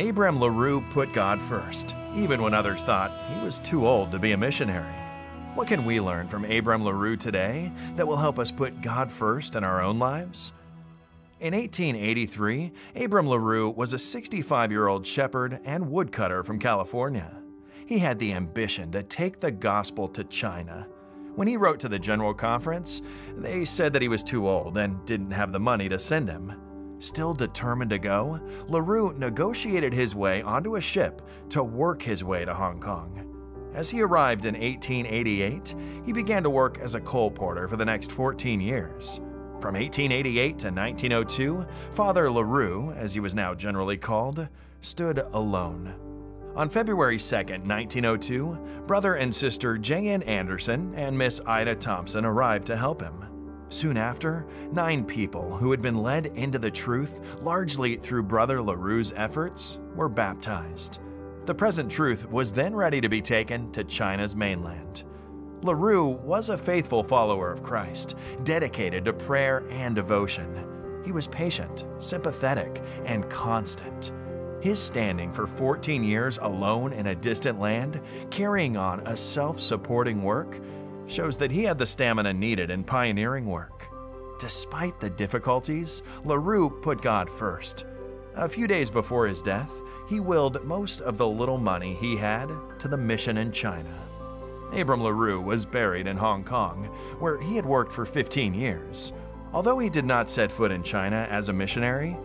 Abram LaRue put God first, even when others thought he was too old to be a missionary. What can we learn from Abram LaRue today that will help us put God first in our own lives? In 1883, Abram LaRue was a 65 year old shepherd and woodcutter from California. He had the ambition to take the gospel to China. When he wrote to the General Conference, they said that he was too old and didn't have the money to send him. Still determined to go, LaRue negotiated his way onto a ship to work his way to Hong Kong. As he arrived in 1888, he began to work as a coal porter for the next 14 years. From 1888 to 1902, Father LaRue, as he was now generally called, stood alone. On February 2, 1902, brother and sister J.N. Anderson and Miss Ida Thompson arrived to help him. Soon after, nine people who had been led into the truth, largely through Brother LaRue's efforts, were baptized. The present truth was then ready to be taken to China's mainland. LaRue was a faithful follower of Christ, dedicated to prayer and devotion. He was patient, sympathetic, and constant. His standing for 14 years alone in a distant land, carrying on a self supporting work, shows that he had the stamina needed in pioneering work. Despite the difficulties, LaRue put God first. A few days before his death, he willed most of the little money he had to the mission in China. Abram LaRue was buried in Hong Kong, where he had worked for 15 years. Although he did not set foot in China as a missionary,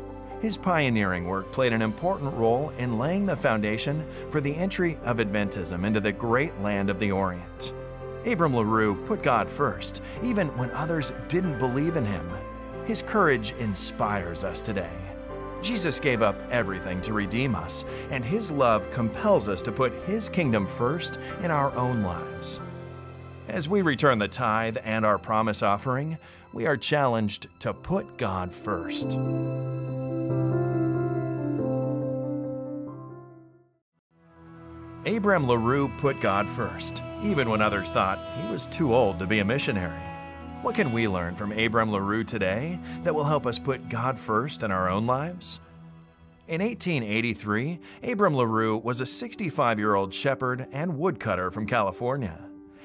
his pioneering work played an important role in laying the foundation for the entry of Adventism into the great land of the Orient. Abram LaRue put God first, even when others didn't believe in him. His courage inspires us today. Jesus gave up everything to redeem us, and his love compels us to put his kingdom first in our own lives. As we return the tithe and our promise offering, we are challenged to put God first. Abram LaRue put God first, even when others thought he was too old to be a missionary. What can we learn from Abram LaRue today that will help us put God first in our own lives? In 1883, Abram LaRue was a 65 year old shepherd and woodcutter from California.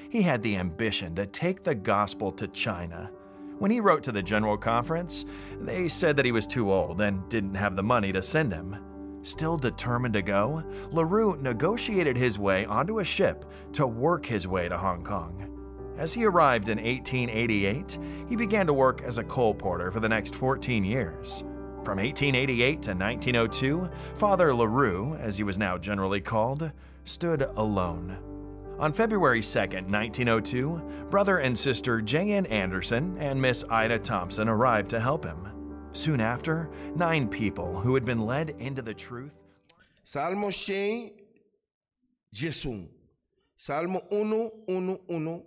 He had the ambition to take the gospel to China. When he wrote to the General Conference, they said that he was too old and didn't have the money to send him. Still determined to go, LaRue negotiated his way onto a ship to work his way to Hong Kong. As he arrived in 1888, he began to work as a coal porter for the next 14 years. From 1888 to 1902, Father LaRue, as he was now generally called, stood alone. On February 2, 1902, brother and sister J.N. Anderson and Miss Ida Thompson arrived to help him. Soon after, nine people who had been led into the truth. Salmo 111. Salmo 1, 1, 1.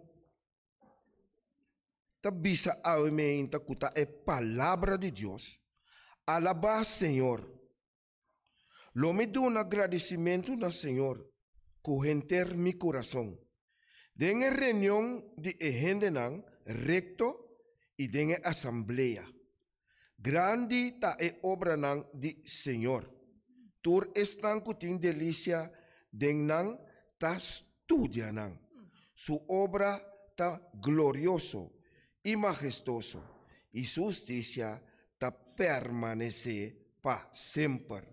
Ta bisa awe mainta ku ta e palabra di Dios. Alabá Señor. Lo mi duna gradisimentu na Señor ku henter mi kurason. Den e reunion di e hendenan rekto i den e asamblea. Grandi ta e obranan di Señor. Tur esnan ku tin delisia den nan ta studia nan. Su obra ta glorioso i mahestuoso, i su hustisia ta permanesé pa semper.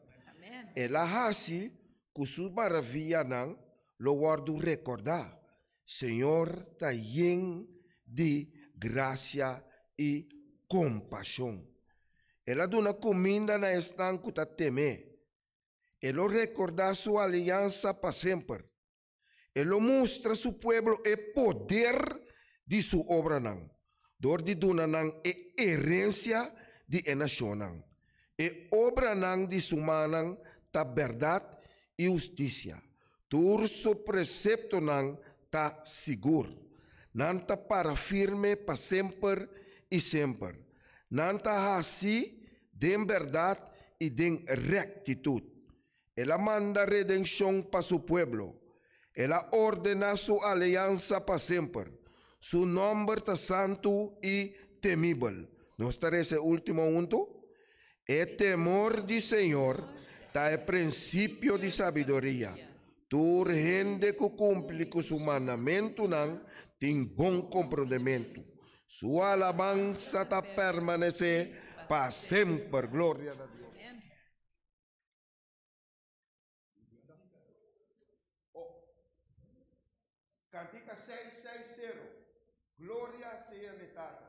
El a hasi ku su maravianan lo wòrdu rekordá. Señor ta yen di grasia i kompashon. El a duna kuminda na esnan ku ta tem'é. E lo rekordá su aliansa pa semper. E lo mustra su pueblo e poder di su obranan, dor di duna nan e herensia di e nashonnan. E obranan di su mannan ta bèrdat i hustisia. Tur su preseptonan ta sigur. Nan ta para firme pa semper i semper. Nan ta hasi den bèrdat i den rèktitut. El a manda redenshon pa su pueblo. El a ordená su aliansa pa semper. Su nòmber ta santu i temibel. Nos ta resa e último huntu? E temor di señor. ta e prinsipio di sabiduria. Tur hende ku kumpli ku su mandamentunan tin bon komprondementu. Su alabansa ta permanesé pa semper. Gloria na Dios. Kantika 660, Gloria sea n'e Tata.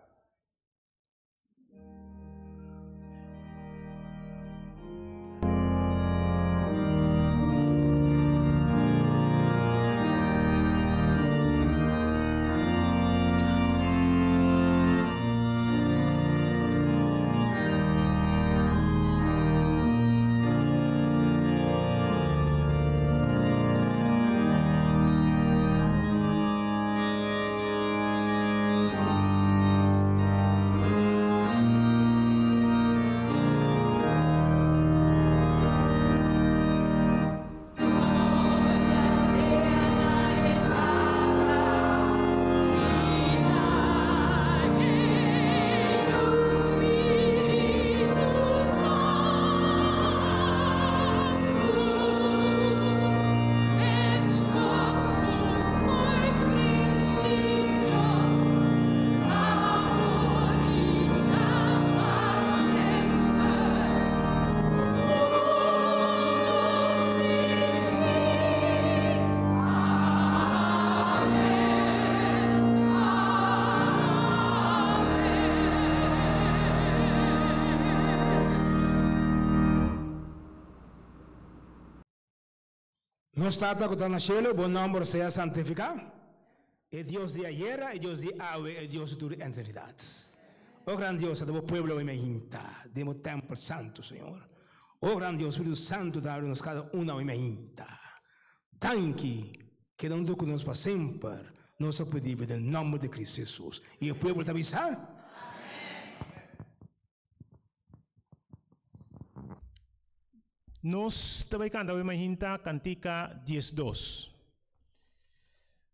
Nos Tata ku ta na shelu, bo nòmber sea santifiká. E Dios di ayera, e Dios di awe, e Dios di tur eternidat. O gran Dios, ata bo pueblo awe mainta den bo tèmpel santu, Señor. O gran Dios, Spiritu Santu ta abri nos kada un awe mainta. Danki, keda huntu ku nos pa semper. Nos ta pidi bo den nòmber di Kristu Hesus. I e pueblo ta bisa. Nos ta bai kanta awe mainta Kantika 12.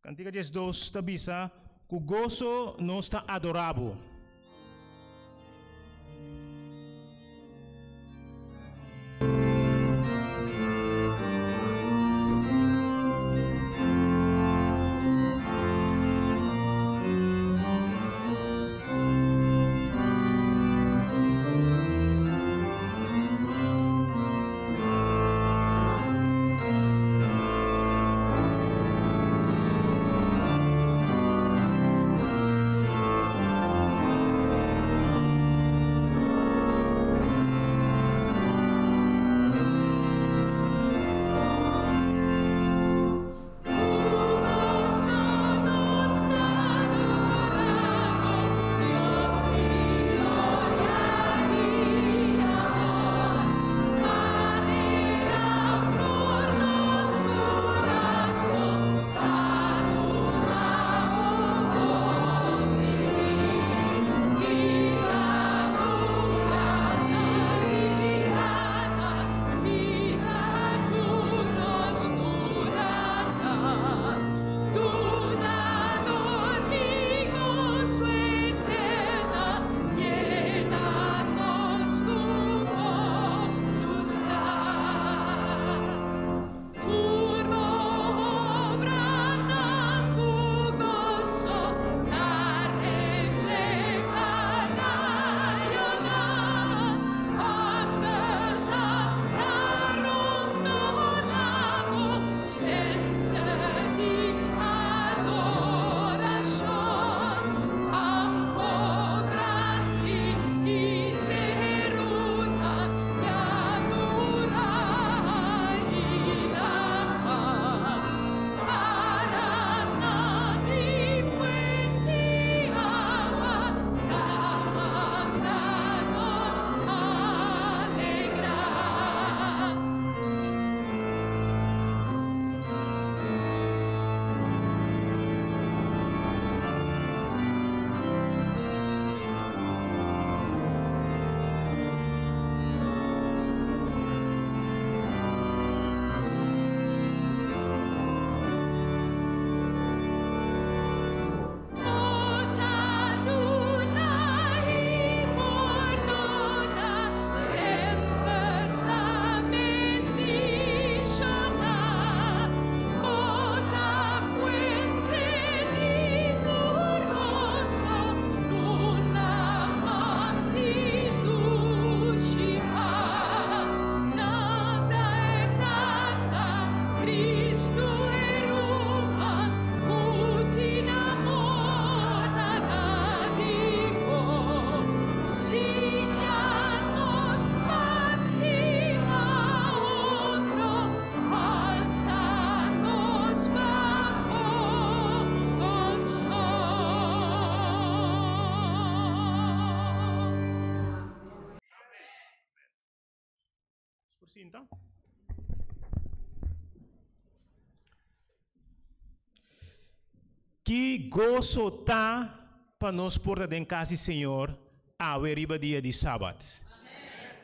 Kantika 12 ta bisa, Ku goso nos ta adorá bo. sinta. Ki goso ta pa nos por ta den kas di Señor awe riba dia di Sabat.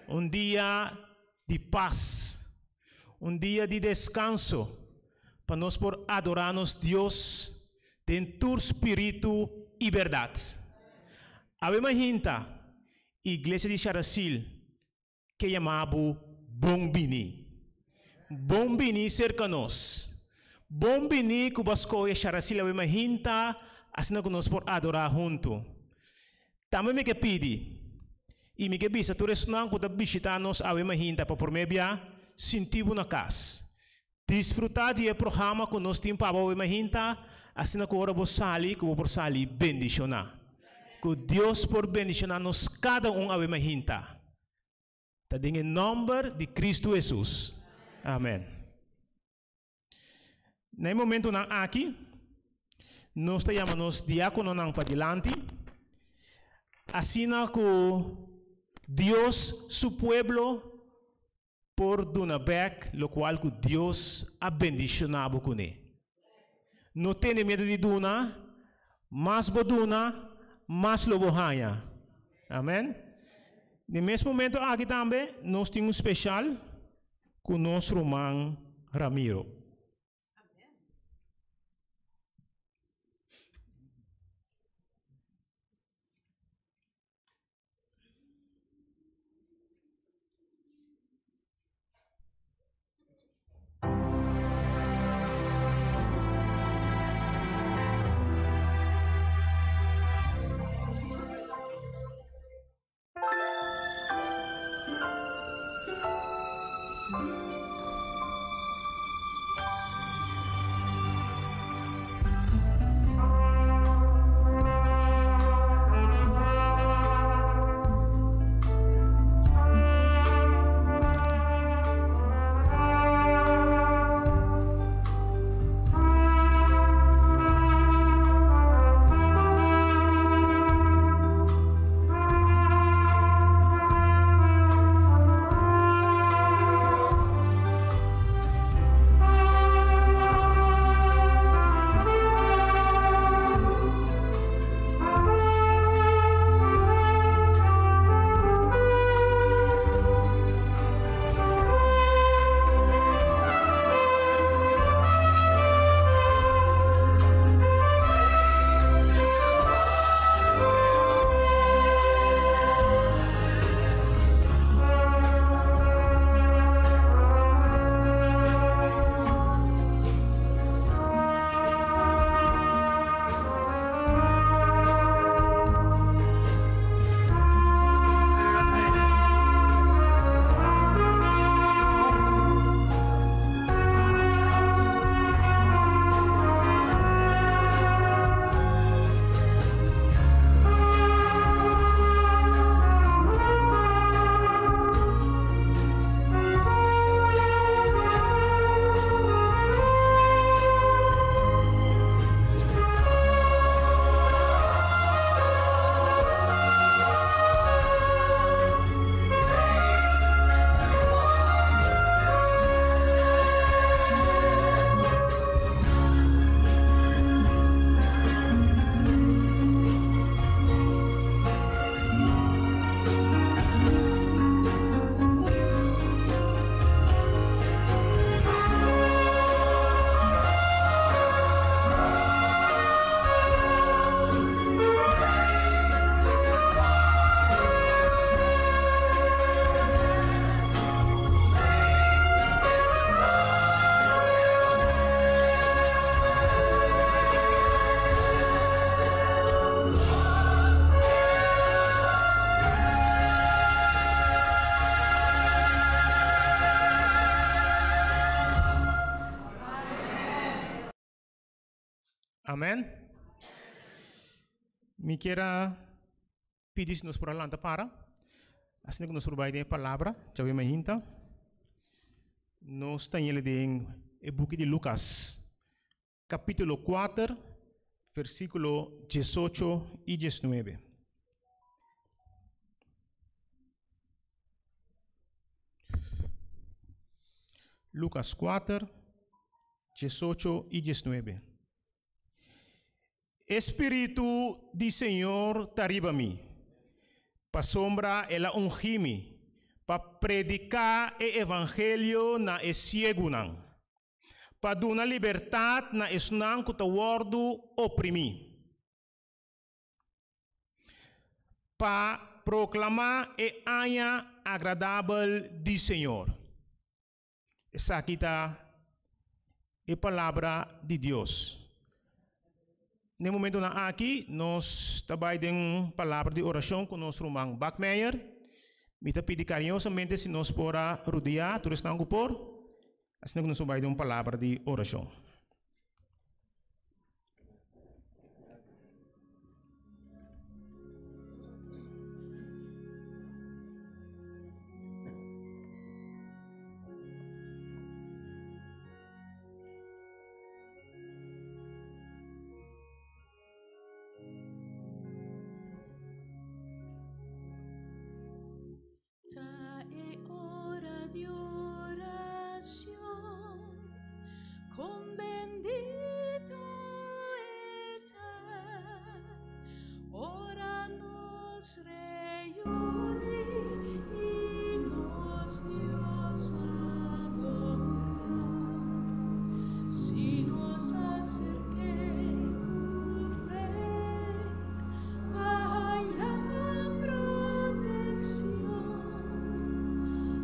Un dia di pas, un dia di deskanso pa nos por adorá nos Dios den tur spiritu i bèrdat. Awe mahinta, Iglesia di Sharasil ke yama bo bon bini. Bon bini serka nos. Bon bini ku bo a skohe Sharasil awe mahinta asina ku nos por adorá huntu. Tambe mi ke pidi i mi ke bisa tur esnan ku ta bishitá nos awe mahinta pa promé bia, sinti bo na kas. Disfrutá di e programa ku nos tin pa bo awe mahinta, asina ku ora bo sali ku bo por sali bendishoná. Ku Dios por bendishoná nos kada un awe mahinta. Ta den e nòmber di Kristu Hesus. Amèn. Na e momentunan aki, nos ta yama nos diákononan padilanti, asina ku Dios su pueblo por duna bek lokual ku Dios a bendishoná bo kuné. No tene miedu di duna, mas bo duna, mas lo bo haña. Amèn. Den mes momento aki tambe nos tin un speshal ku nos ruman Ramiro. Amen. Mi kier a pidi si nos por a lanta para. Asina ku nos por bai den e palabra, djawe mainta. Nos ta yele den e buki di Lukas, kapítulo kuater, versíkulo diesocho i diesnuebe. Lucas 4, 18 i 19. E Spiritu di Señor ta riba mi, pasobra El a ungí mi pa prediká e evangelio na e siegunan, pa duna libertat na esnan ku ta wòrdu oprimí, pa proklamá e aña agradabel di Señor. Esaki ta e palabra di Dios. Na e momentonan aki nos ta bai den un palabra di orashon ku nos ruman Bakmeijer. Mi ta pidi kariñosamente si nos por a rudiá tur esnan ku por, asina ku nos por bai den un palabra di orashon. Ta e ora di oracion, con bendito e ta, ora nos reuni y nos Dios adora. Si nos acerk'é cu fe, pa haña proteccion,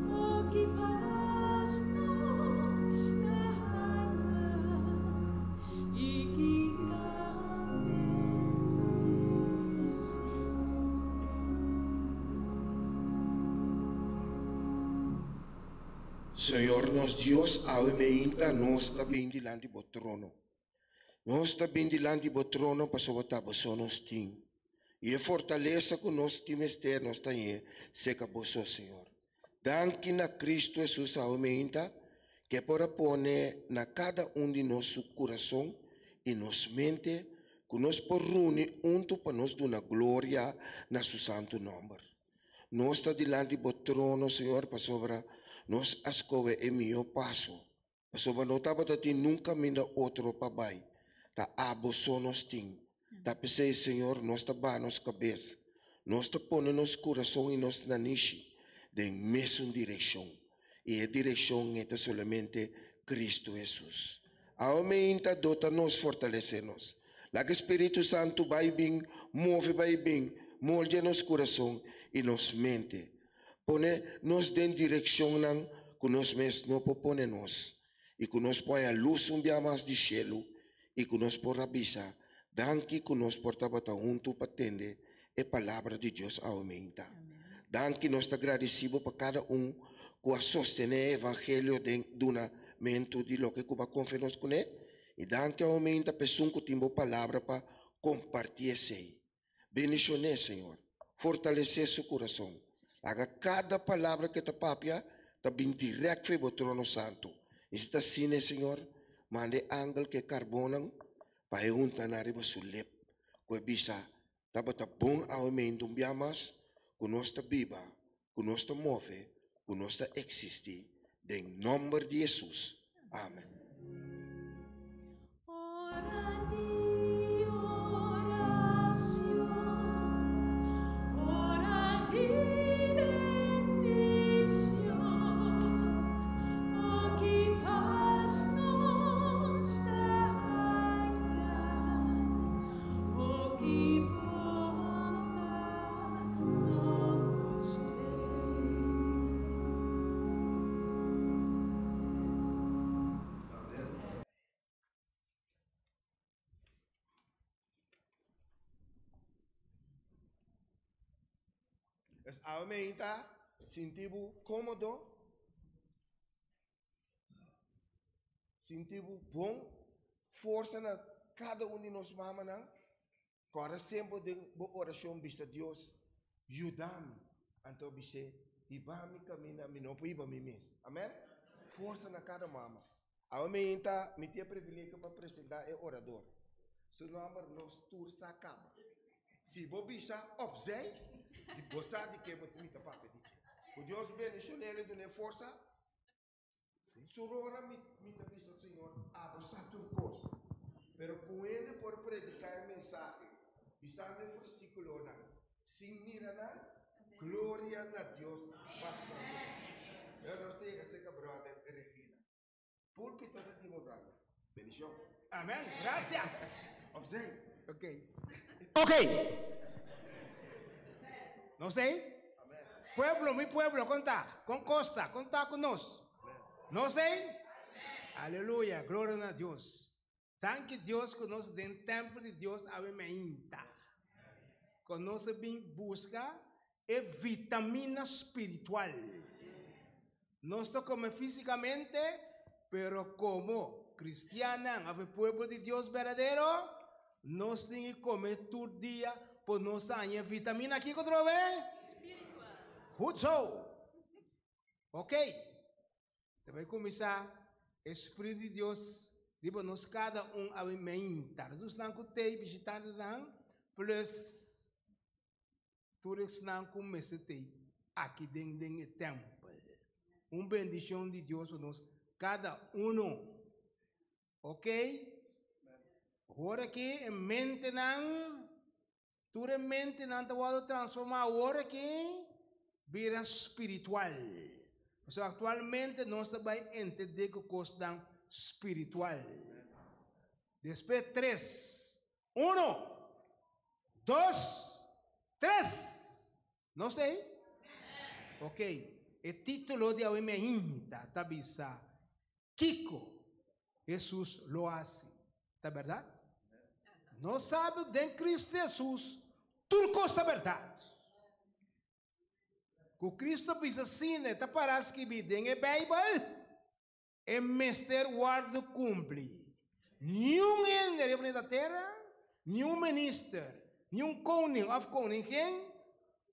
o ki pas nos ta haña i ki gran bendicion. Señor nos Dios, awe meinta nos ta bin dilanti bo trono. Nos ta bin dilanti bo trono pasobra ta bo so nos tin. I e fortalesa ku nos tin mester nos ta hañ'é serka bo so, Señor. Danki na Kristu Hesus awe meinta ku e por a pone na kada un di nos su kurason i nos mente ku nos por runi huntu pa nos duna gloria na su santu nòmber. Nos ta dilanti bo trono, Señor, pasobra nos a skohe e mihó paso. Pasobra no tabata tin nun kaminda otro pa bai, ta abo so nos tin. Ta p'esei, Señor, nos ta baha nos kabes, nos ta pone nos kurason i nos nanishi den mesun direkshon, i e direkshon ei ta solamente Kristu Hesus. Awe meinta dota nos fortalesé nos. Laga e Spiritu Santu bai bin, move bai bin, moldia nos kurason i nos mente. Pone nos den direkshonnan ku nos mes no por pone nos, i ku nos por haña lus un bia mas di shelu, i ku nos por a bisa, Danki ku nos por tabata huntu pa tende e Palabra di Dios awe meinta. Danki nos ta gradisí bo pa kada un ku a sostené e evangelio den dunamentu di loke ku bo a konfia nos kuné, i danki awe meinta pa esun ku tin bo Palabra pa kompartí esei. Bendishoné, Señor. Fortalesé su kurason. Laga kada palabra ku e ta papia ta bin dirèkt for bo trono santu. I si ta asina, Señor, manda e angel ku e karbonnan pa e hunta nan riba su lep, ku e bisa, Tabata bon awe meinta un bia mas ku nos ta biba, ku nos ta move, ku nos ta eksistí, den nòmber di Hesus. Amen. Ora di oracion, ora di bendicion, oh ki pas nos ta haña, oh ki bon pa nos t'ei. Es awe meinta sinti bo kómodo, sinti bo bon, forsa na kada un di nos mamanan. Kòrda semper den bo orashon bisa Dios, Yuda mi. Anto bis'é, Hiba mi kaminda mi no por hiba mi mes. Amèn? Forsa na kada mama. Awe meinta mi tin e privilegio pa presentá e orador. Su nòmber nos tur sa kaba. Si bo bisa opzij, bo sa di ke mi ta papia di dje. Ku Dios bendishon'el i dun'é forsa. Tur ora mi mi ta bisa Señor, abo sa tur kos. Pero ku hende por prediká e mensahe, bisando e versíkulonan, sin mira nan, gloria na Dios pa semper. Pero nos ta yega serka bròder Regina. Púlpito ta di bo, bròder. Bendishon. Amèn. Grasias. Opzij. Ok. Ok. Nos ta ei? Pueblo, mi pueblo, kon ta? Kon kosta? Kon ta ku nos? Nos ei? Aleluya, gloria na Dios. Danki Dios ku nos den tèmpel di Dios awe meinta. Ku nos a bin buska e vitamina spiritual. Nos ta kome físikamente, pero komo kristiannan òf e pueblo di Dios berdadero, nos tin ki kome tur dia pa nos haña e vitamina kiko atrobe? Spiritual. Goed zo! Ok, ta bai kuminsá e Spiritu di Dios riba nos kada un awe meinta. Nos ku t'ei bishitantenan plus Tur esnan ku mester t'ei aki den den e tèmpel. Un bendishon di Dios pa nos kada uno. Ok? Awor aki e mentenan, tur e mentenan ta wòrdu transformá awor aki bira spiritual. Pasobra aktualmente nos ta bai entendé ku kosnan spiritual. Despues tres. Uno, dos, tres! Nos ta ei? Ok, e título di awe meinta ta bisa, Kiko Hesus lo hasi? Ta bèrdat? Nos sabi den Kristu Hesus tur kos ta bèrdat. Ku Kristu bisa asina e ta pará skibí den e Beibel. E mester wòrdu kumpli. Niun hende riba planeta Tera, niun minister, niun koning òf koningin,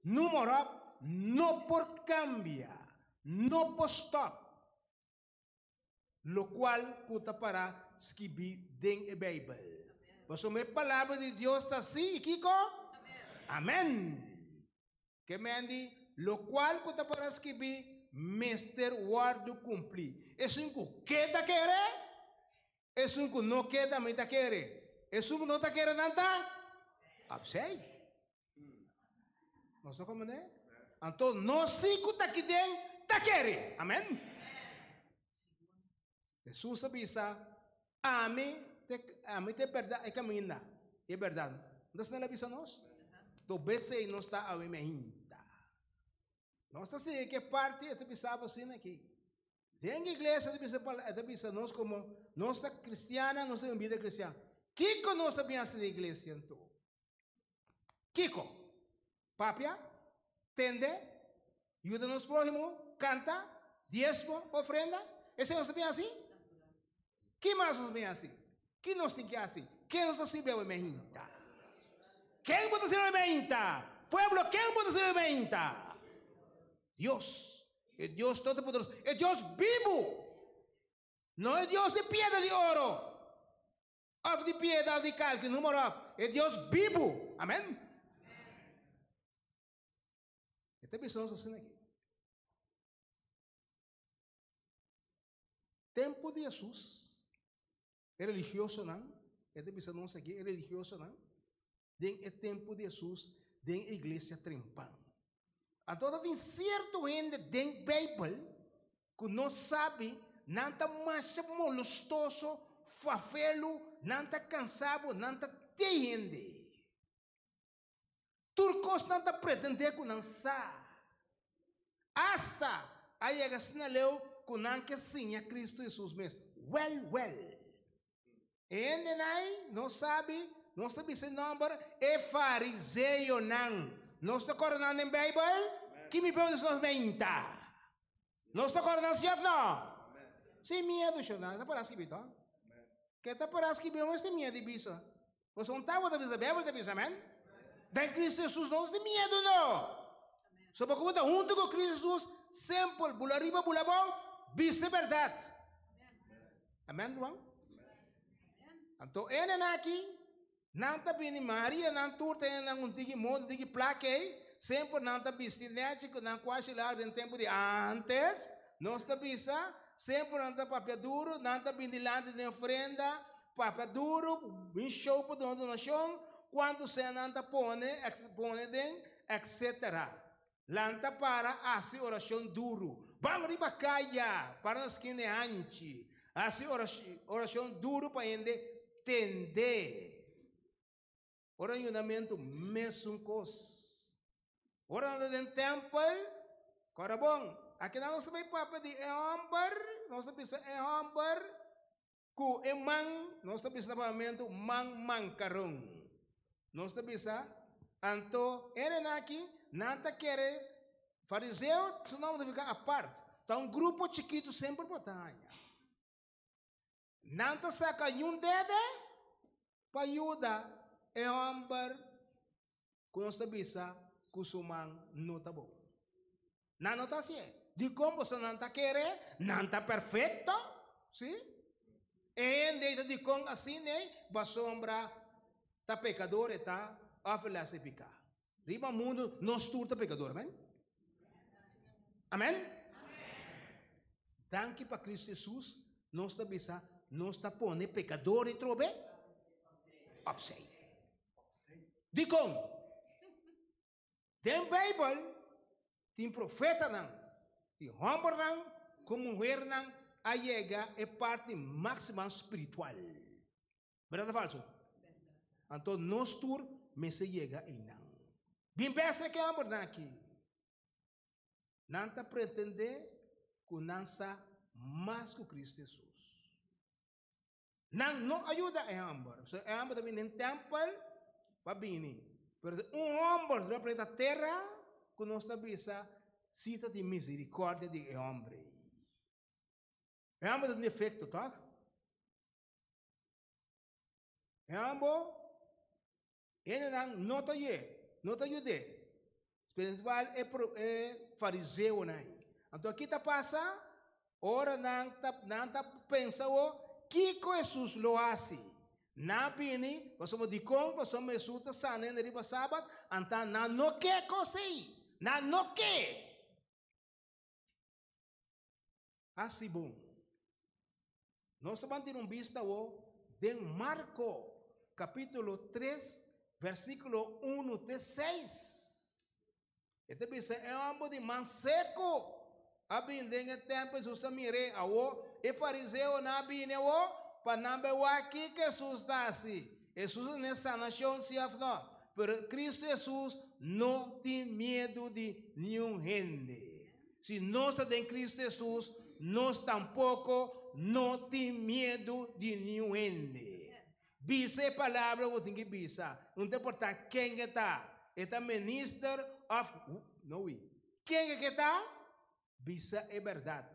noem maar op, no por kambia, no por stòp lokual ku ta pará skibí den e Beibel. Pasobra e Palabra di Dios ta sí i kiko? Amèn. Ke men di, Lokual ku ta para skibí mester wòrdu kumplí. Esun ku ke ta kere, esun ku no ke tambe ta kere. Esun ku no ta kere nan ta opzij. Nos ta komprendé? Anto nos si ku ta aki den ta kere. Amèn. Hesus a bisa, Ami te, ami te bèrdat, e kaminda i e bèrdat. No ta asina el a bisa nos? To besei nos ta awe meinta. Nos ta sigui ke parti e ta bisa bo asina aki. Den iglesia e ta bisa, e ta bisa nos komo nos ta kristiannan, nos ta un bida kristian. Kiko nos ta bin hasi den iglesia anto? Kiko? Papia? Tende? Yuda nos próhimo? Kanta? Diesmo? Ofrenda? Esei nos ta bin hasi? Ki mas nos ta bin hasi? Ki nos tin ki hasi? Ken nos ta sirbi awe meinta? Ken bo ta sirbi awe meinta? Pueblo, ken bo ta sirbi awe meinta? Dios, e Dios Todopoderoso, e Dios bibu! No e Dios di piedra di oro! Of di piedra of di kalki, noem maar op. E Dios bibu. Amen. E ta bisa nos asina aki. Tempo di Jesus, e religiosonan, e ta bisa nos aki, e religiosonan, den e tempo di Jesus, den e iglesia trempan. Anto ta tin cierto hende den Bijbel cu no sabi, nan ta masha molostoso, fafelu, nan ta cansa bo, nan ta tei hende. Tur cos nan ta pretende cu nan sa. Hasta a yega asina leu cu nan ke siña Cristo Jesus mes. Wel, wel. E hendenan no sabi, nos ta bisa e nomber, e fariseonan. Nos ta corda nan den Bijbel? Ki mi pregunta si nos menta? Nos ta corda nan si of no? Sin miedo, shornan. Ta para skibi, to? Ke ta para skibi, no mester miedo di bisa. Pasobra un tabata bisa, Bijbel ta bisa, amen? Den Cristo Jesus no nos tin miedo no. Soba ku bo ta huntu ku Cristo Jesus, simpel, bula riba, bula abou, bisa e bèrdat. Amen, ruman? Anto enen aki, nan ta bini Maria, nan tur ta nan un tiki moda, un tiki plaka ei, semper nan ta bisti nechi ku nan kuashi largu den tempu di antes, nos ta bisa. Semper nan ta papia duru, nan ta bin dilanti den ofrenda, papia duru, bin show pa duna donashon, kuantu sèn nan ta pone, pone den, etc. Lanta para hasi orashon duru. Ban riba kaya, para na skina e hanchi. Hasi orashon duru pa hende tende. Ora yunamentu mesun kos. Ora nan ta den tèmpel, kòrda bon, akinan nos ta bai papia di e hòmber, nos ta bisa e hòmber ku e man, nos ta bisa na papiamentu man mankaron. Nos ta bisa, anto hendenan aki, nan ta kere, fariseo su nòmber ta fika apart, ta un grupo chikitu semper bo ta haña. Nan ta saka ñun dede pa yuda e hòmber ku nos ta bisa ku su man no ta bon. Nan no ta hasié. Dikon boso nan ta kere nan ta perfekto? Sí. E hende ei ta dikon asina ei pasobra ta pekador e ta òf el a hasi piká. Riba mundu nos tur ta pekador, amen? Amen? Danki pa Cristo Jesus, nos ta bisa, nos ta pone pekador i trobe opzij. Dikon? Den Bijbel tin profetanan i hombernan ku muhernan a yega e parti máxima spiritual. Berdad of falso? Anto nos tur mester yega einan. Bin bes e hombernan aki. Nan ta pretende ku nan sa mas ku Cristo Jesus. Nan no a yuda e homber. So e homber ta bini den tempel pa bini. Pero un homber riba planeta Tera ku nos ta bisa si ta tin misericordia di e homber ei. E homber ta tin defecto, toch? E homber, hendenan no ta ye, no ta yud'é. Spesial e, e fariseonan ei. Anto ki ta pasa? Ora nan ta, nan ta pensa o, kiko Hesus lo hasi? Nan bini, pasobra dikon? Pasobra Hesus ta sana hende riba sabat, anta nan no ke kos ei. Nan no ke. Hasi bon. Nos ta ban tira un bista awo den Marko kapítulo 3 versíkulo 1 te 6. E ta bisa e hòmber di man seku a bini den e tèmpel, Hesus a mir'é. Awo e fariseonan a bini awo pa nan bai wak kiko Hesus ta hasi. Hesus a duna e sanashon si òf nò. Pero Kristu Hesus no tin miedu di niun hende. Si nos ta den Kristu Hesus, nos tampoko no tin miedu di niun hende. Bisa e palabra ku bo tin ki bisa. No ta importá ken ke ta. E ta minister òf no wi. Ken ke ke ta? Bisa e bèrdat.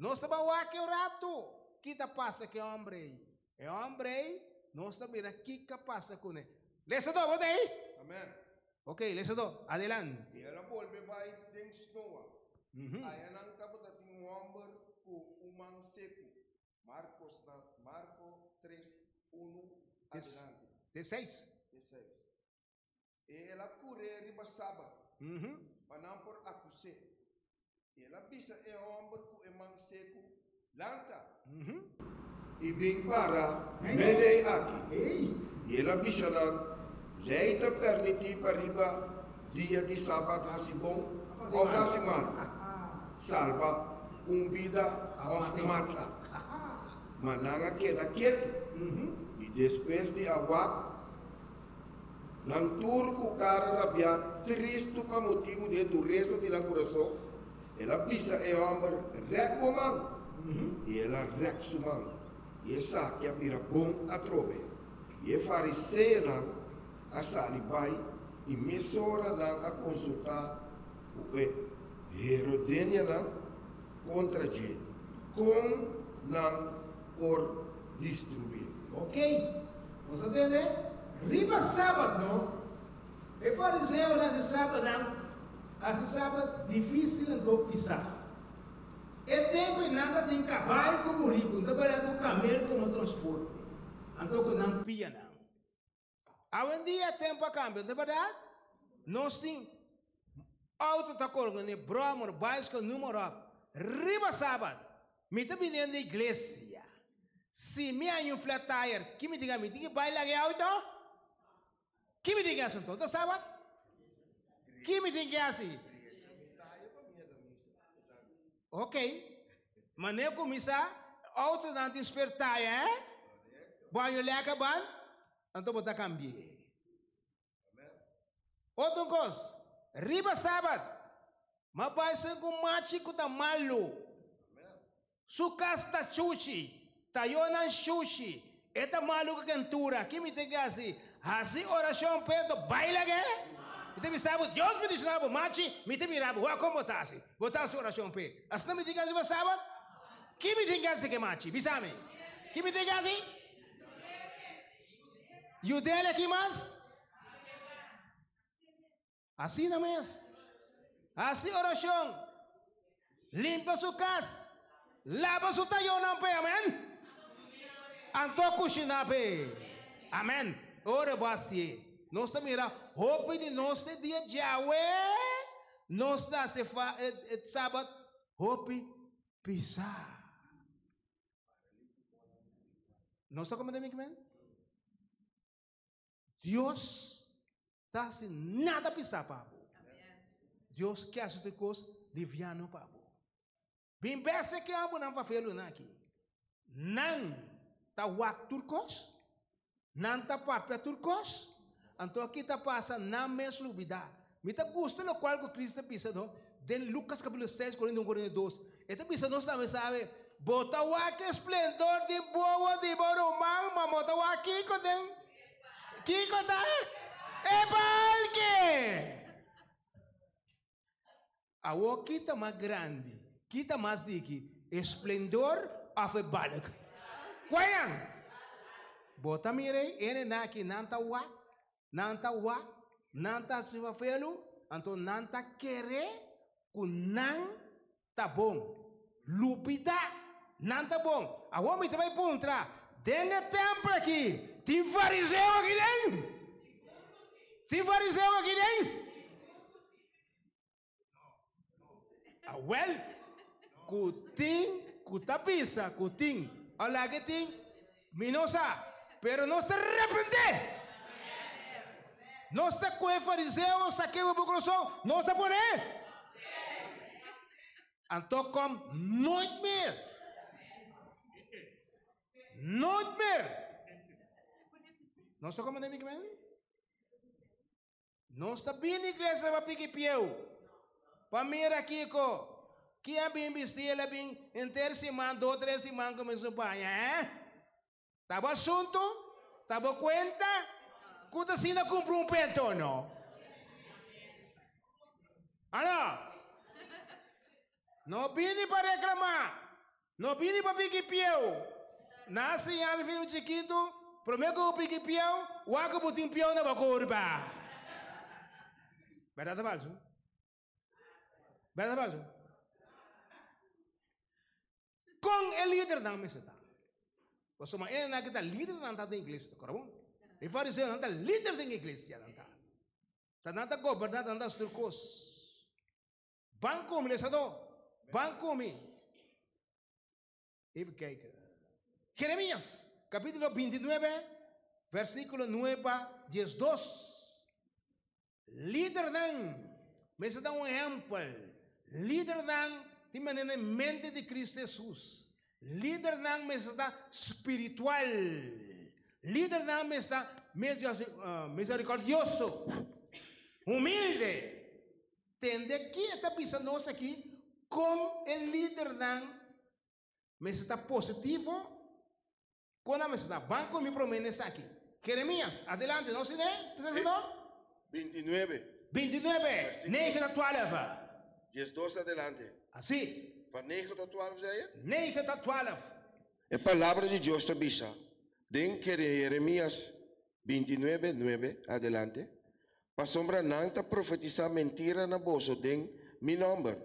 Nos ta ban wak e un ratu ki ta pasa ku e hòmber ei. E hòmber ei, nos ta mira kiko a pasa kuné. Lesa do, bo ta ei? Amèn. Ok, lesa do. Adelante. I el a bolbe bai den snoa. Aya nan tabata tin un hòmber ku un man seku. Marcos na Marco 3, 1 adelante. Te 6. Te 6. I el a kur'é riba sabat, pa nan por akus'é. I el a bisa e hòmber ku e man seku, Lanta! I bin para meimei aki. I el a bisa nan, Lei ta permití pa riba dia di sabat hasi bon òf hasi malu, salba un bida òf mata. Ma nan a keda ketu, i despues di a wak nan tur ku kara rabiá tristu pa motibu di e duresa di nan kurason, el a bisa e hòmber, Rèk bo man! I el a rèk su man, i esaki a bira bon atrobe. I e fariseonan a sali bai i mesora nan a konsultá ku e herodenianan kontra dje, kon nan por destruí. Ok, nos a tende? Riba Sabat no. E fariseonan hasi sabatnan hasi sabat difísil anto pisá. E tempu ei nan ta tin kabai ku buriku, nan ta barea ku kamel komo transporte, anto ku nan pianan. Awendia tempu a kambia, no ta bèrdat? Nos tin outo ta kore ku ne bròmer, baiskel, numa ròp. Riba sabat! Mi ta bini na iglesia. Si mi haña un flat tire, ki mi tin ku? Mi tin ku bai laga e outo? Ki mi tin ku hasi anto? Ta sabat? Ki mi tin ku hasi? Ok. Manera kuminsá, outonan tin spare tire, eh? Bo haña un lèk ban, anto bo ta kambi'é. Otro kos, riba sabat, m'a bai segun machi ku ta malu. Su kas ta shushi, tayonan shushi, e ta malu ku kentura. Ki mi tin ku hasi? Hasi orashon p'e anto bai lag'é? Mi ta bisa bo, Dios bendishoná bo, machi, mi ta mira bo, wak kon bo ta hasi. Bo ta hasi orashon p'e. Asina mi tin ku hasi riba sabat? Ki mi tin ku hasi ku e machi? Bisa mi. Ki mi tin ku hasi? Yud'el aki mas? Asina mes. Hasi orashon. Limpa su kas. Laba su tayonnan p'e. Amen. Anto kushiná p'e. Amen. Ora bo hasié, nos ta mira hopi di nos te dia djawe, nos ta hasi e sabat hopi pisá. Nos ta komprendé mi kimen? Dios ta hasi nada pisá pa bo. Dios ke hasi tur kos liviano pa bo. Bin bese ke amo nan fafelu nan aki. Nan ta wak tur kos, nan ta papia tur kos, anto aki ta pasa nan mes lubidá. Mi ta gusta lokual ku Cristo ta bisa no den Lucas capítulo 6, 41, 42. E ta bisa nos tambe sabe, Bo ta wak e splendor di bobo di bo ruman, ma bo ta wak kiko den kiko ta e balke. Awor ki ta mas grandi, ki ta mas diki, e splendor of e balk? Kuayan? Bo ta mira ei, ene nan aki nan ta wak, nan ta wak, nan ta hasi fafelu, anto nan ta kere ku nan ta bon. Lubida, nan ta bon. Awor mi ta bai puntra, den e tempel aki tin fariseo aki den? Tin fariseo aki den? Awel, ku tin ku ta bisa ku tin o laga tin, mi no sa, pero nos ta repentí. Nos ta ku e fariseo sak'é bo kurason, nos ta pon'é. Anto kom nooit meer. Nooit meer. Nos ta komprendé mi kimen? Nos ta bini iglesia pa piki pieu, pa mira kiko. Ki a bin bisti el a bin henter siman, dos tres siman ku mi su paña, eh? Ta bo asuntu? Ta bo kuenta? Ku ta asina kumpra un pento, no? Ano? No bini pa reklamá. No bini pa piki pieu. Nan a siña mi fin chikitu, promé ku bo piki pieu, wak ku bo tin pieu na bo kurpa. Bèrdat òf falsu? Bèrdat òf falsu? Kon e lidernan mester ta? Pasobra e nan ki ta lidernan ta den iglesia, ta kòrda bon? E fariseonan ta lider den iglesia nan ta. Ta nan ta goberná, ta nan ta hasi tur kos. Ban ku mi, lesadó. Ban ku mi. Even kijken. Jeremías, capítulo 29, versículo 9 pa 12. Lidernan mester ta un ehèmpel. Lidernan tin manera e mente di Cristo Hesus. Lidernan mester ta spiritual. Lidernan mester ta misericordioso, humilde. Tende ki e ta bisa nos aki kon e lidernan mester ta positivo, kon nan mester ta. Ban ku mi promé na esaki. Jeremias, adelante, nos tene, presentador? 29. 29, 9 ta 12. 12 adelante. Así. Pa 9 ta 12 zei je? 9 ta 12. E palabra di Dios ta bisa den Jeremias 29, 9 adelante. Pasobra nan ta profetisá mentira na boso den mi nòmber.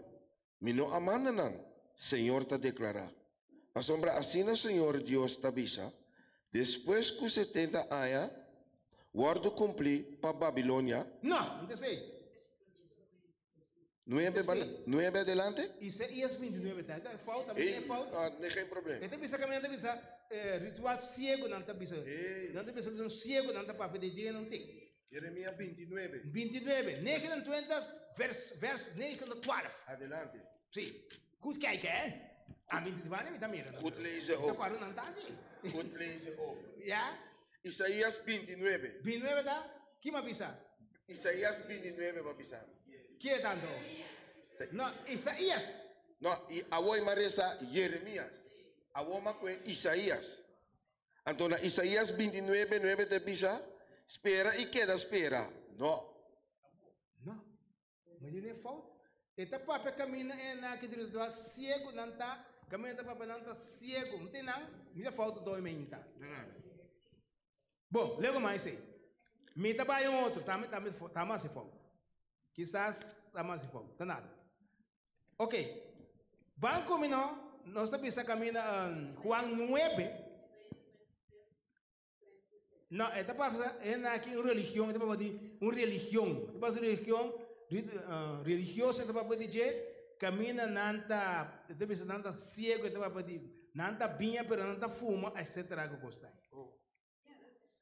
Mi no a manda nan, Señor ta deklará. Pasobra asina Señor Dios ta bisa, Despues ku 70 aña wòrdu kumplí pa Babilonia, No, no ta esei. Nuebe, Sí. 9 adelante? Isaías 29, ta, ta fout, Ei, ta fout. ah, no, geen probleem. E ta bisa kaminda ta bisa ritual siegu nan ta bisa. Ei. Nan ta bisa un siegu nan ta papia di dia nan tin. Jeremías 29. 29, 29, vers, vers 29. Adelante. Sí. Goed kijken, hè? Ah, 29, mi ta mira. Goed lezen Ta ook. kwaro nan ta sí. Goed lezen ook. Ja? Isaías 29. 29 ta? Ki m'a bisa? Isaías 29, b'a bisa. Ki tantu? No, Isaías. No, i awor m'a resa Jeremías. Awor m'a kue Isaías. Anto na Isaías 29, 9 ta bisa, spera i keda spera. No. No. Ma di fout. E ta papia kaminda e na ki ritual siegu nan ta, kaminda ta papia nan ta siegu. No tin nan, mi ta fout doi menta. Bon, lego mas ei. Mi ta bai un otro, tambe tambe ta mas fout. Kisas ta mas fout, ta nada. Ok. Ban ku mi no, nos ta bisa kaminda Juan 9. No, e ta papia e na aki un religion, e ta papia di un religion. E ta papia religion, religioso e ta papia di dje, kaminda nan ta, e ta bisa nan ta siego, e ta papia di nan ta biña pero nan ta fuma, etcetera ku kos ta ei. Ja, dat is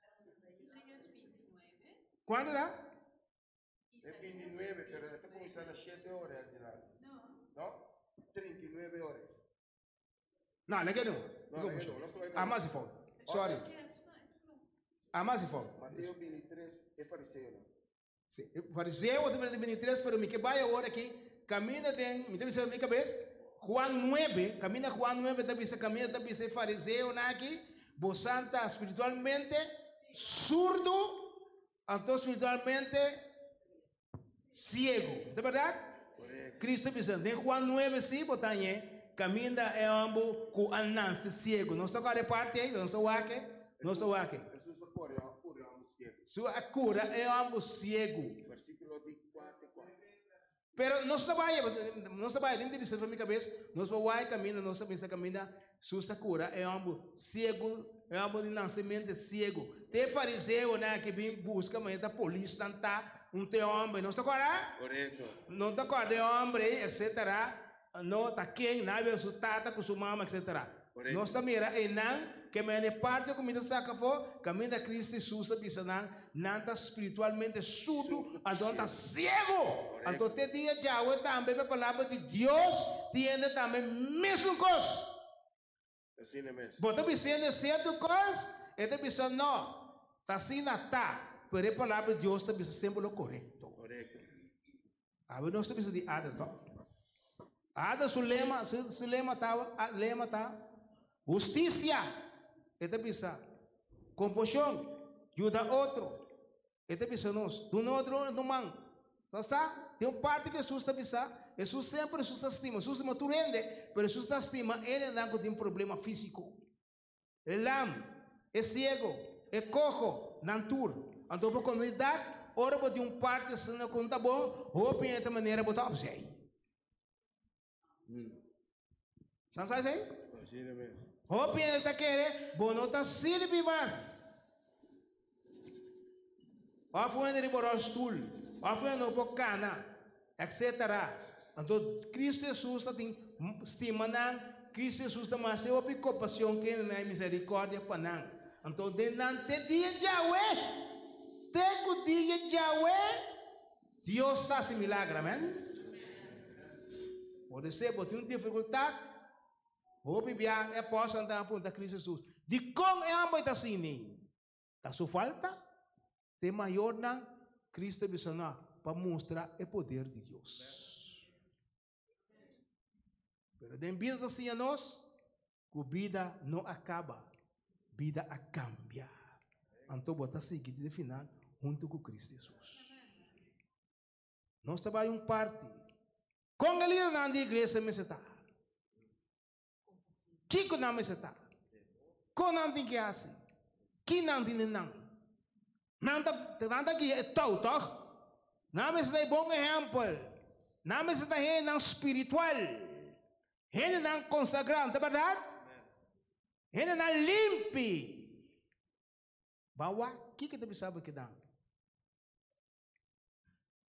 Isaías 29. Kuantu ta? E 29, pero e ta kuminsá na 7 ora adelante. No. No? 39 ora. No, lege no. No, Go lege mucho. no, no soy- A mas fout. Sorry. Yes, no, klopt. A mas fout. Mateo 23, e fariseo. No? Sí. Fariseo ta 23, pero mi ke bai awor aki, kaminda den, mi ta bisa mi kabes, Juan 9, kaminda Juan 9 ta bisa, kaminda ta bisa fariseo na aki, boso ta spiritualmente surdu, anto spiritualmente siegu. Ta berdat? Korekto. Cristo bisa, den Juan 9 sí, bo ta hañ'é, kaminda e hòmber ku a nase siegu. Nos ta kòrda e parti ei, nos ta wak e, nos ta wak e. Hesus a kura, kura e hòmber siegu. Su a kura e hòmber siegu. Versíkulo di 4 4. Pero nos ta bai, nos ta bai, den bisa for mi kabes, nos por wak kaminda, nos ta bisa kaminda, Hesus a kura e hòmber siegu, e hòmber di nasementu siegu. Te fariseonan ki bin buska, ma e ta polisnan ta, un te hòmber, nos ta kòrda? Korekto. No ta kòrda e hòmber ei, etsetera. No ta ken, nan a bira su tata ku su mama, etsetera. Korekto. Nos ta mira einan ke mene parti ku mi ta saka afó, kaminda Kristu Hesus a bisa nan, nan ta spiritualmente surdu, anto nan ta siegu. Korekto. Anto te dia djawe tambe pa e palabra di Dios tin hende tambe mesun kos. Asina mes. Bo ta bisende sierto kos? E ta bisa no. Ta asina ta, pero e palabra di Dios ta bisa semper lo korekto. Korekto. Awe nos ta bisa di Adel, to? Adel su lema, su, su lema ta, lema ta hustisia. E ta bisa kompashon, yuda otro. E ta bisa nos, duna otro un man. Sa sa, tin un parti ku Hesus ta bisa, Hesus semper Hesus ta stima, Hesus stima tur hende, pero Hesus ta stima hendenan ku tin problema físiko. E lam, e siego, e koho, nan tur. Anto bo komunidat, ora bo tin un parti asina ku no ta bon, hopi hende ta manera bo ta opzij. San sa esei? Hopi hende ta kere bo no ta sirbi mas. Òf un hende riba ròlstul, òf un hende no por kana, etsetera. Anto Kristu Hesus ta tin stima nan, Kristu Hesus ta mashá hopi kompasion ku hende nan i miserikòrdia pa nan. Anto den nan te dia djawe, te ku dia djawe, Dios ta hasi milager, amèn. Pode ser bo tin un difikultat, hopi bia e apòstelnan ta puntra Kristu Hesus, dikon e hòmber ta asina? Ta su falta? Te mayornan, Cristo a bisa no, pa mustra e poder di Dios. Pero den bida ta siña nos ku bida no a kaba, bida a kambia. Anto bo ta sigui te final huntu ku Cristo Jesus. Nos ta bai un parti. Kon e lidernan di iglesia mester ta? Kiko nan mester ta? Kon nan tin ke hasi? Ki nan tin den nan? Nan ta, nan ta guia e tou, tòg? Nan mester ta e bon ehèmpel. Nan mester ta hendenan spiritual, hendenan konsagrá, no ta bèrdat? Hendenan limpi. Ban wak kiko ta bisa bo kidan.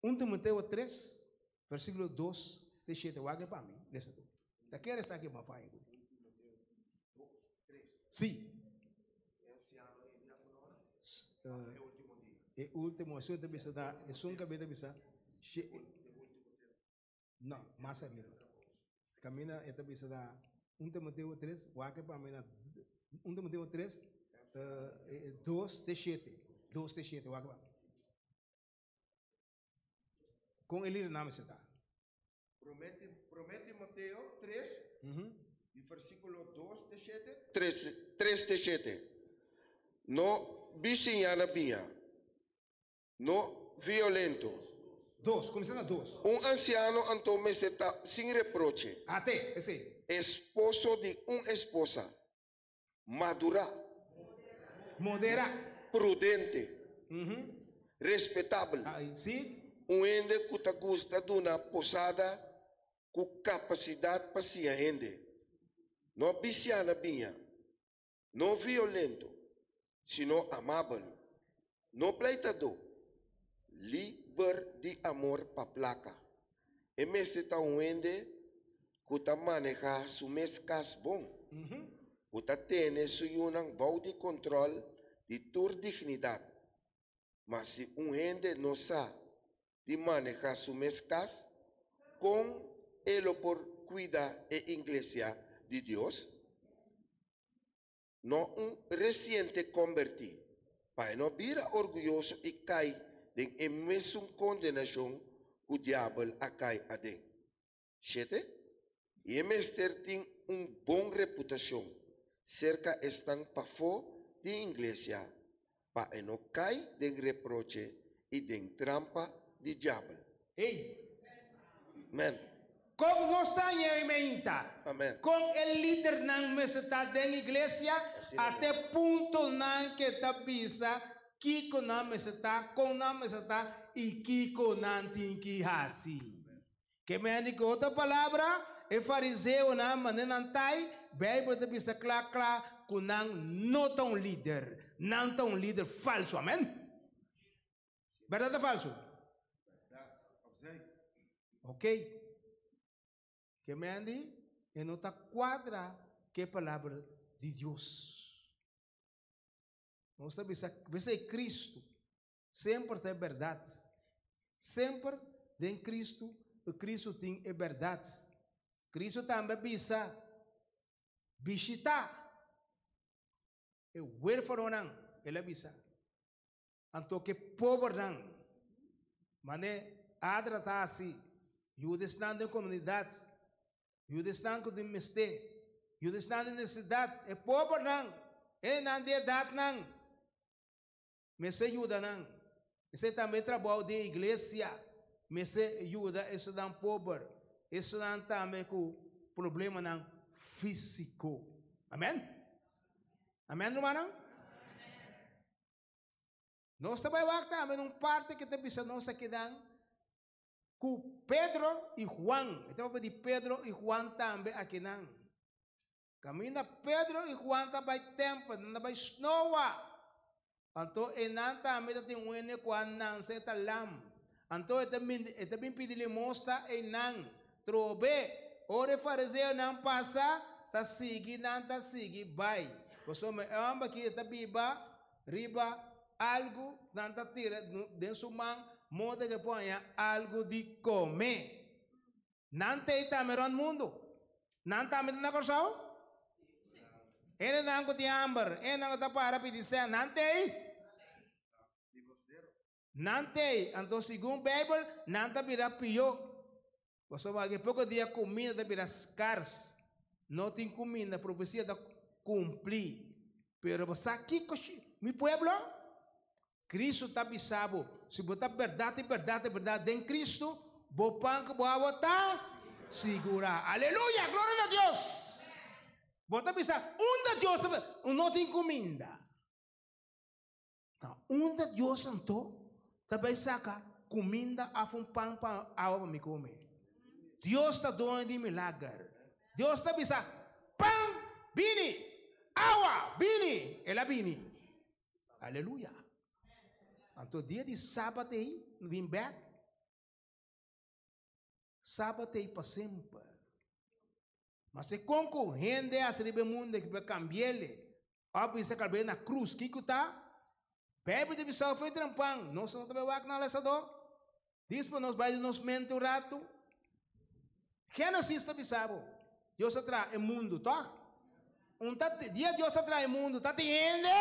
1 Timoteo 3. Versíkulo 2 te 7, wak e pa mi, lesa tu. Ta kere sa ke m'a faya ku. Sí. E último, esun ta bisa ta, esun kabia ta bisa, no, mas ariba. Kaminda e ta bisa ta 1 Timoteo 3, wak e pa mi na 1 Timoteo 3, 2 te 7, 2 te 7, wak e pa mi. Kon e lidernan mester ta? Promé Timoteo 3, di versíkulo 2 te 7. 3 te 7. No bisiñá na biña, no violento. 2, kuminsá na 2. Un ansiano anto mester ta sin reproche. Ate, esei. Esposo di un esposa, madurá. Moderá. Prudente. Respetabel. Sí. Un hende ku ta gusta duna posada ku kapasidat pa siña hende. No bisiá na biña, no violento, sino amabel, no pleitadó, liber di amor pa plaka. E mester ta un hende ku ta manehá su mes kas bon, ku ta tene su yunan bou di kontròl di tur dignidat. Ma si un hende no sa di manehá su mes kas, kon e lo por kuida e iglesia di Dios? No un resiente kombertí, pa e no bira orguyoso i kai den e mesun kondenashon ku Diabel a kai aden. Shete, I e mester tin un bon reputashon serka esnan pafó di iglesia, pa e no kai den reproche i den trampa di Diabel. Ey. Amen. Kon nos ta haña e meinta? Amen. Kon e lidernan mester ta den iglesia? Ata e puntonan ke ta bisa kiko nan mester ta, kon nan mester ta i kiko nan tin ki hasi. Ke mende ku otro palabra, e fariseonan mane nan tai, Beibel ta bisa kla kla ku nan no ta un lider, nan ta un lider falsu. Amen? Bèrdat òf falsu? Ok. Ke mende e no ta kuadra ku e palabra di Dios. Nos ta bisa, bisa e Kristu semper ta e bèrdat. Semper den Kristu, e Kristu tin e bèrdat. Kristu tambe a bisa, Bishitá e huérfanonan, el a bisa. Anto ke pobernan, mane Adra ta hasi, yuda esnan den komunidat, yuda esnan ku tin mester, yuda esnan den nesesidat, e pobernan, hendenan di edatnan, mester yuda nan. Esei tambe e trabou di e iglesia, mester yuda esunnan pober, esunnan tambe ku problemanan físiko. Amen? Amen, rumannan? Nos ta bai wak tambe na un parti ku ta bisa nos akinan ku Pedro i Juan, e ta papia di Pedro i Juan tambe akinan. Kaminda Pedro i Juan ta bai tèmpel, nan ta bai snoa. Anto einan tambe ta tin un hende ku a nanse e ta lam. Anto e ta e ta bin pidi limosna einan. Trobe, ora e fariseonan pasa, ta sigui nan ta sigui bai. Pasobra e hòmber aki e ta biba riba algu nan ta tira den su man moda ke por haña algu di kome. Nan ta ei tambe rònt mundu. Nan tambe ta na Kòrsou? Hendenan ku tin hamber, hendenan ku ta para pidi sèn, nan ta ei? Nan ta ei. Anto segun Beibel, nan ta bira pió. Pasobra aki poko dia kuminda ta bira skars. No tin kuminda, profesia ta kumpli. Pero bo sa kiko mi pueblo? Cristo ta bisa bo, si bo ta berdad y berdad y berdad den Cristo, bo pan cu bo awa ta sigura. Aleluya! Gloria na Dios! Bo ta bisa, unda Dios ta? No tin cuminda. Ta unda Dios anto ta bay saca cuminda af un pan pa awa pa mi come? Dios ta doño di milager. Dios ta bisa, Pan, bini! Awa, bini! El a bini. Aleluya. Anto dia di sabat ei, bin bek. Sabat t'ei pa semper. Ma si kon ku hende hasi riba e mundu aki pa kambi'el, òf bisa kalb'é na krus, kiko ta? Beibel ta bisa òf e trampan, nos no ta bai wak nan lesadó. Dis pa nos bai den nos mente un ratu. Génesis ta bisa bo, Dios a traha e mundu, tòg? Un ta dia Dios a traha e mundu, ta tin hende?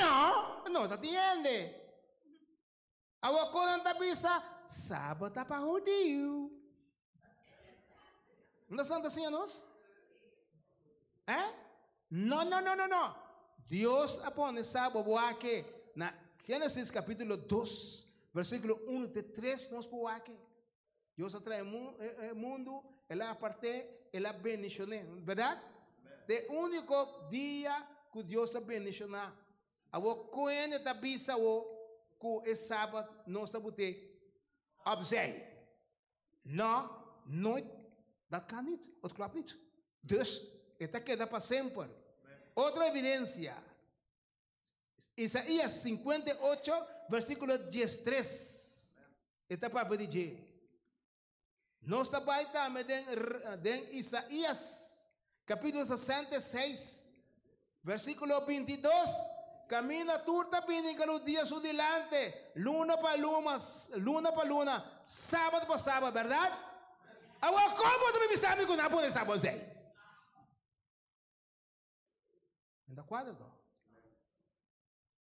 No, no ta tin hende. Awor kon nan ta bisa, Sabat ta pa hudiu. No ta santa siña nos? Eh? No, no, no, no, no. Dios a pone Sabat bo wak na Génesis kapítulo dos, versíkulo uno te tres nos por wak. Dios a traha e mundu, el a apart'é, el a bendishon'é, bèrdat? Ta e úniko dia ku Dios a bendishoná. Awor, kon hende ta bisa awor ku e sabat nos ta but'é opzij? No, nooit, dat kan niet, het klopt niet. Dus, e ta keda pa semper. Otro evidensia, Isaías 58, versíkulo 13. E ta papia di dje. Nos ta bai tambe den, den Isaías, kapítulo 66, versíkulo 22. Kaminda tur ta bini ku dia su dilante, luna pa luna, luna pa luna, sábado pa sábado, bèrdat? Awor, kon bo ta bin bisa mi ku nan a pone sábado esei? No ta kuadra to.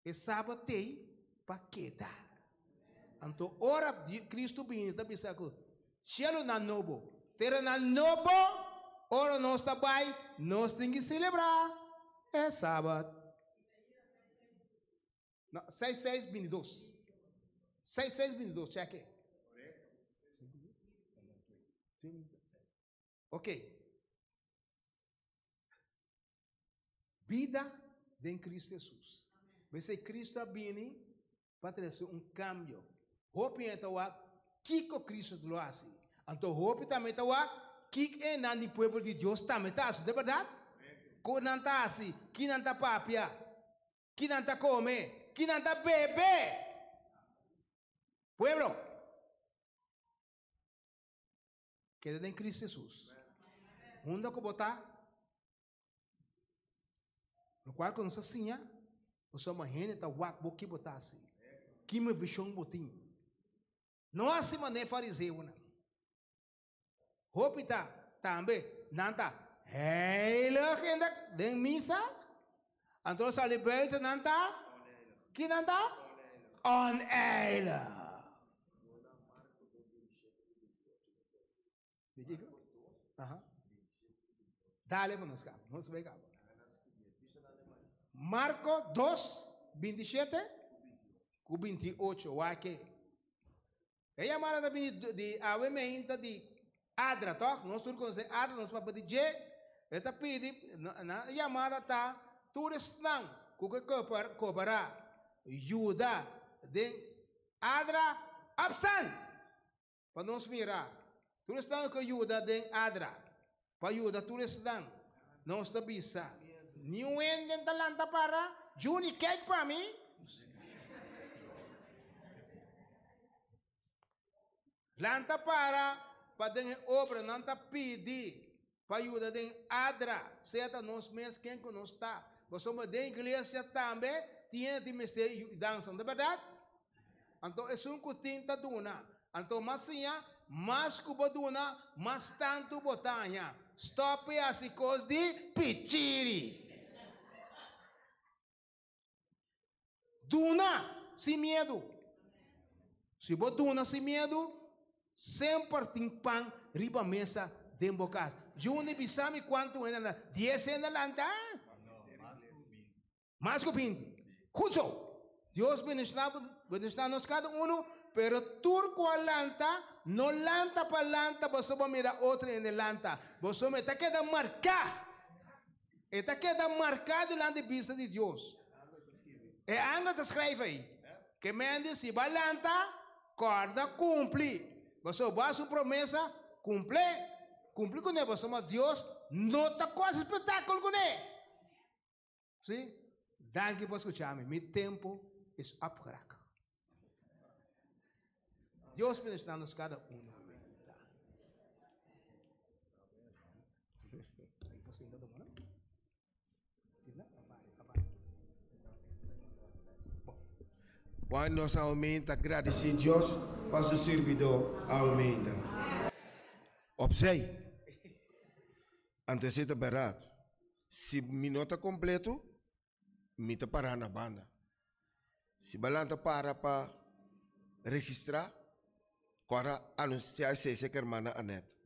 E sabat tei pa keda. Anto ora Cristo bini ta bisa ku shelunan nobo, teranan nobo, ora nos ta bai, nos tin ki selebrá e sabat. No, seis seis bintidos. Seis seis bintidos, cheke. Ok. Bida den Cristo Jesus. P'esei Cristo a bini pa trese un cambio. Hopi hende ta wak kico Cristo lo haci. Anto hopi tambe ta wak kiko enan di pueblo di Dios tambe ta haci. Ta berdad? Con nan ta haci? Ki nan ta papia? Ki nan ta come? Ki nan ta bebe? Pueblo! Keda den Cristo Jesus. Unda ku bo ta, lokual ku nos a siña, pasobra hende ta wak bo ki bo ta hasi, ki vishon bo tin. No hasi manera e fariseonan. Hopi ta tambe nan ta heilig in de den misa, anto nan sali buiten nan ta ki nan ta? Oneilig. Dale pa nos kaba. Nos bai kaba. Marko 2, 27 ku 28. Wak e. E yamada ta bini di awe meinta di Adra, tòg? Nos tur konosé Adra, nos papia di dje. E ta pidi, nan yamada ta tur esnan ku ke koperá, yuda den Adra, opstaan! Pa nos mira, tur esnan ku a yuda den Adra, pa yuda tur esnan, nos ta bisa, Niun hende ta lanta para, Juni, kijk pa mi! Lanta para pa den e obra nan ta pidi pa yuda den Adra, sea ta nos mes ken ku nos ta. Pasobra den iglesia tambe tin hende tin mester yudansa, no ta bèrdat? Anto esun ku tin ta duna. Anto mas siña, mas ku bo duna, mas tantu bo ta haña. Stòp e hasi kos di pichiri. Duna sin miedu. Si bo duna sin miedu, semper tin pan riba mesa den bo kas. Juni bisa mi kuantu hende lanta. Dies hende lanta? Mas ku binti. Goed zo. Dios bendiciona bo, bendiciona nos kada uno, pero tur ku a lanta, no lanta pa lanta boso bo mira otro hende lanta. Boso me ta keda marká. E ta keda marká dilanti bista di Dios. E angel ta skrijf ei, ke men di si bo a lanta, kòrda kumpli. Boso bo hasi un promesa, kumpl'é. Kumpli kuné, pasobra Dios no ta ku hasi spetakel kuné. Sí? Danki pa skucha mi. Mi tempu is opgerak. Dios bendiciona nos kada uno. Sinta tuma, no? Sinta? Apare, Juan nos aumenta agradeci Dios pa su servidor aumenta. Opzij. Anto esei ta bèrdat. Si mi no ta kompleto, mi ta pará na banda. Si balan ta para pa registrá, kòrda anunsiá esei serka hermana Annette.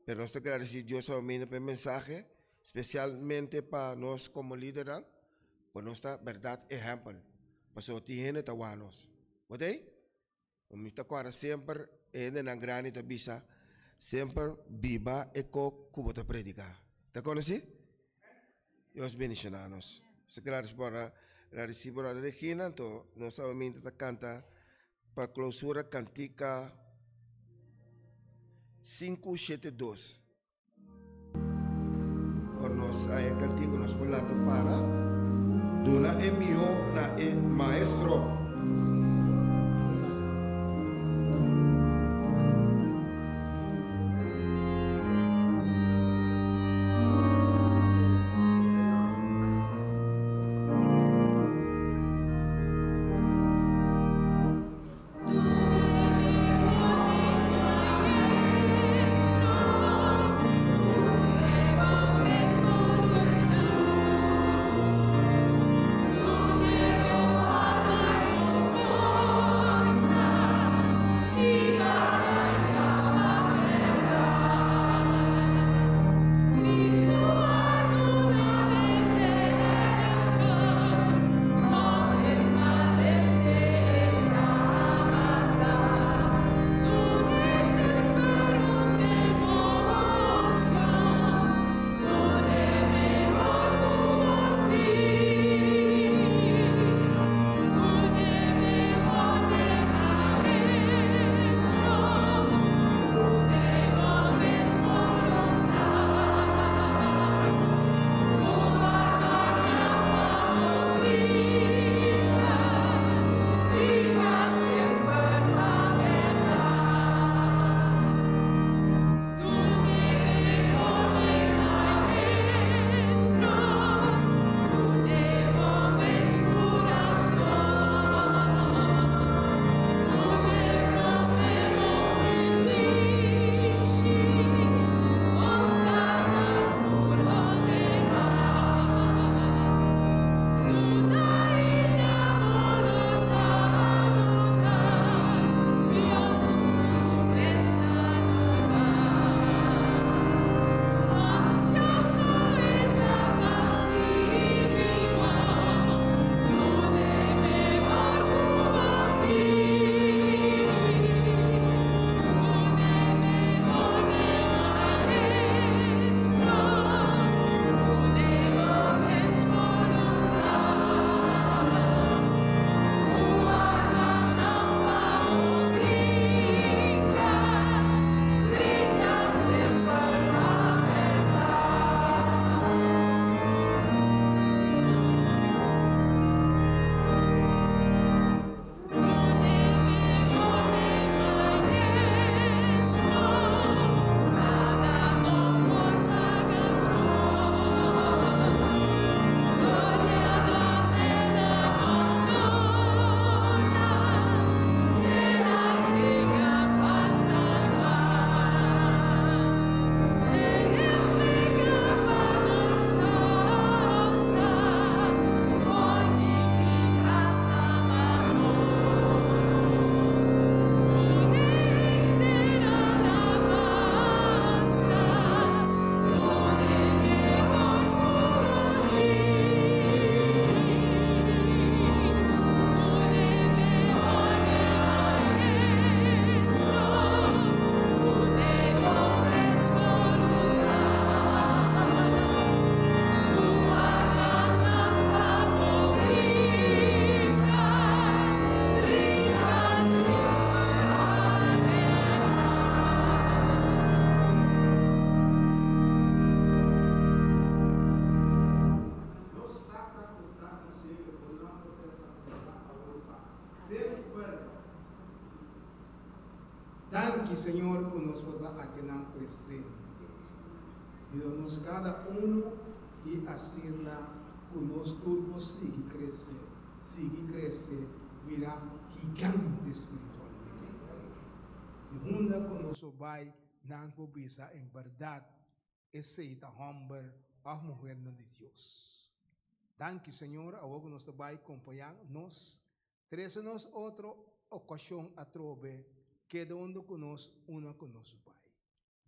Pero nos ta gradesí Dios aumenta pa e mensahe, spesialmente pa nos komo lidernan, pa nos ta bèrdat ehèmpel, pasobra tin hende ta wak nos. Bo ta ei? Mi ta kòrda semper e hendenan grandi ta bisa, Semper biba e kok ku bo ta prediká. Ta konosí? Dios bendishoná nos. Nos ta gradisí por gradisí bròder Regina, anto nos awe ta kanta pa klousura kantika 572. Ora nos haya kantiku nos por lanta para duna e mihó na e maestro. Danki Señor ku nos por ta akinan presente. Yuda nos kada unu i asina ku nos tur por sigui krese, sigui krese, bira gigante spiritualmente. I unda ku nos por bai, nan por bisa en bèrdat esei ta hòmber òf muhernan di Dios. Danki Señor, awor ku nos ta bai kompañá nos, trese nos otro okashon atrobe, keda huntu ku nos una ku nos bai.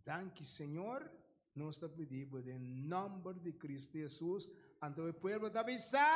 Danki Señor, nos ta pidi bo den nòmber di Kristu Hesus, anto e pueblo ta bisa.